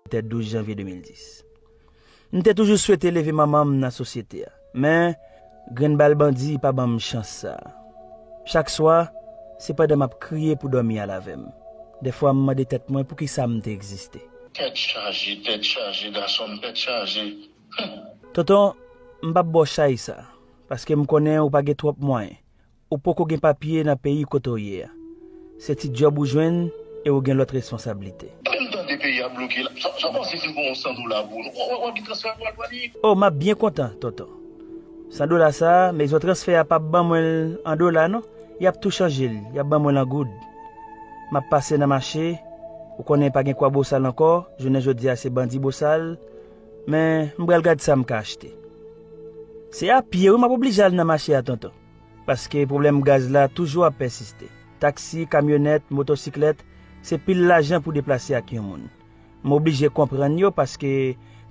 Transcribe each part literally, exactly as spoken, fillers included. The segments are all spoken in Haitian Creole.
Tè douz janvye de mil dis. M te toujou swete leve manman m nan sosyete a. Men, grenn bal bandi pa ban m chans sa a. Chak swa, se pandan m ap kriye pou dòmi al avè m. Dèfwa, m mande tèt mwen poukisa m te egziste. Tèt chaje, tèt chaje, gason m, tèt chaje. Tonton, m p ap ba w chay sa, paske m konnen ou pa gen twòp mwayen. Ou poko gen papye nan peyi kote w ye a. Se ti djòb ou jwenn e ou gen lòt responsablite. Menm tande peyi a bloke la. Sa, sa w panse si m pran yon san dola pou ou? W, w, w ap gen transfè pou al pran li? O, m ap byen kontan, tonton. San dola sa a, mezon transfè a p ap ban mwen l an dola, non. Y ap tou chanje l, y ap ban mwen l an goud. M ap pase nan mache, ou konnen pa gen kwa bosal ankò, jounen jodi a se bandi bosal, men m pral gad sa m ka achte. Se a pye wi m ap oblije al nan mache a, tonton. Paske pwoblèm gaz la toujou ap pèsiste. Taksi, kamyonèt, motosiklèt, se pil lajan pou deplase ak yon moun. M oblije konprann yo paske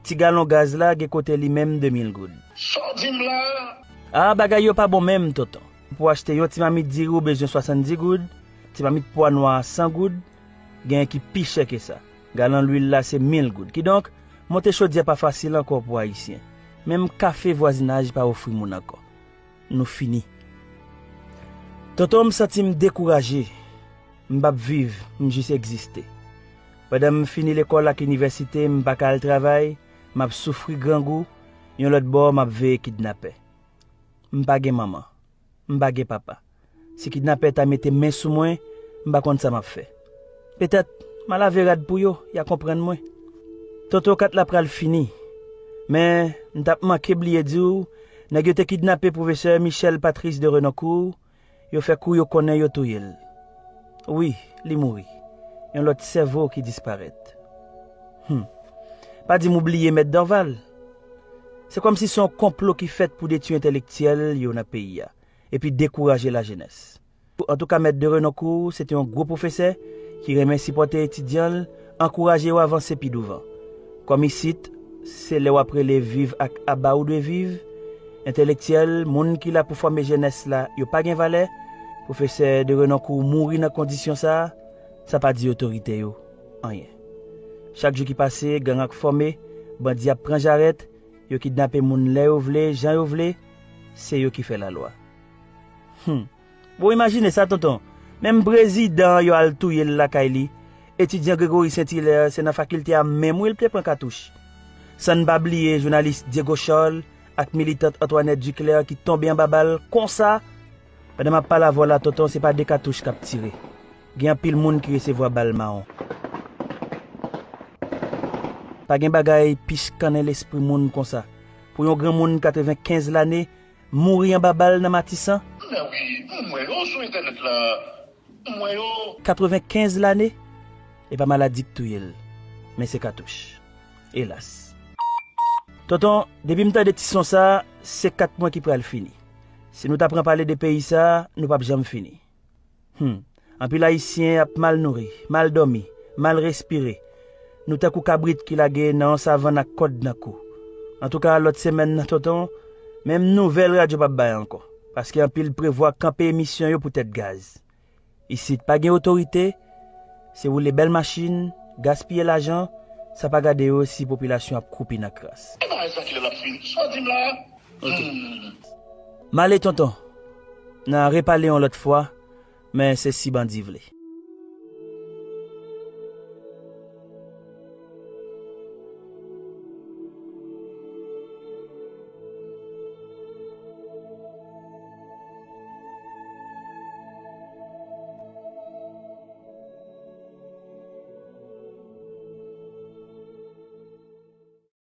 ti galon gaz la gen kote li menm de mil goud. Sa w di m la? A, bagay yo pa bon menm, tonton. Pou achte yon ti mamit diri ou bezwen swasanndis goud, ti mamit pwa nwa a san goud, genyen ki pi chè ke sa. Galon lwil la se mil goud. Kidonk, monte chodyè pa fasil ankò pou Ayisyen. Menm kafe vwazinaj pa ofri moun ankò. Nou fini. Tonton, m santi m dekouraje. M p ap viv, m jis egziste. Pandan m fini lekòl ak inivèsite, m pa ka al travay, m ap soufri grangou, yon lòt bò, m ap veye kidnapè. M pa gen manman. M pa gen papa. Si kidnapè ta mete men sou mwen, m pa konn sa m ap fè. Petèt, m a lave rad pou yo, y a konprann mwen. Tonton, kat la pral fini. Men, m t ap manke bliye di w, nèg yo te kidnape pwofesè Michel Patrice de Renoncourt, yo fè kou yo konnen yo touye l. Wi, li mouri. Yon lòt sèvo ki disparèt. Hum. Pa di m ou bliye Mèt Dorval. Se kòmsi se yon konplo ki fèt pou detwi entèlektyèl yo nan peyi a, epi dekouraje lajenès. Antouka, Mèt de Renoncourt, se te yon gwo pwofesè ki renmen sipòte etidyan l, ankouraje yo avanse pi douvan. Kòm isit, se lè w ap rele viv ak aba ou dwe viv, entèlektyèl, moun ki la pou fòme jenès la, yo pa gen valè, pwofesè de Renoncourt mouri nan kondisyon sa a, sa pa di otorite yo anyen. Chak jou ki pase, gang ap fòme, bandi ap pran jarèt, yo kidnape moun lè yo vle, jan yo vle, se yo ki fè lalwa. Hum. Bon, imajine sa, tonton. Menm prezidan an yo al touye l lakay li. Etidyan Gregory Saint Hilaire, se nan fakilte a menm wi l te pran katouch. San n pa bliye jounalis Diego Charles ak militant Antoinette Duclair ki tonbe anba bal konsa. Pandan m ap pale avè w la, tonton, se pa de katouch k ap tire. Gen anpil moun ki resevwa bal mawon. Pa gen bagay pi chikannen lespri moun konsa. Pou yon granmoun katrevenkenz lane, mouri anba bal nan Matisan? Men wi, m wè yo sou entènèt la. M wè yo. Katrevenkenz lane? E pa maladi k touye l, men se katouch. Elas. Tonton, depi m tande ti son sa, se kat mwen ki pral fini. Si nou ta pran pale de peyi sa, nou p ap janm fini. Hum. Anpil Ayisyen ap mal nouri, mal dòmi, mal respire. Nou tankou kabrit ki lage nan yon savann ak kòd nan kou. Antouka, lòt semèn nan, tonton, menm nouvèl radyo p ap bay ankò, paske anpil prevwa kanpe emisyon yo poutèt gaz. Isit pa gen otorite, se woule bèl machin, gaspiye lajan, san pa gade yo si popilasyon ap kwoupi nan kras. E bagay sa kilè l ap fini? Sa w di m la? Ok. Hmm. M ale, tonton. N a repale yon lòt fwa, men se si bandi vle.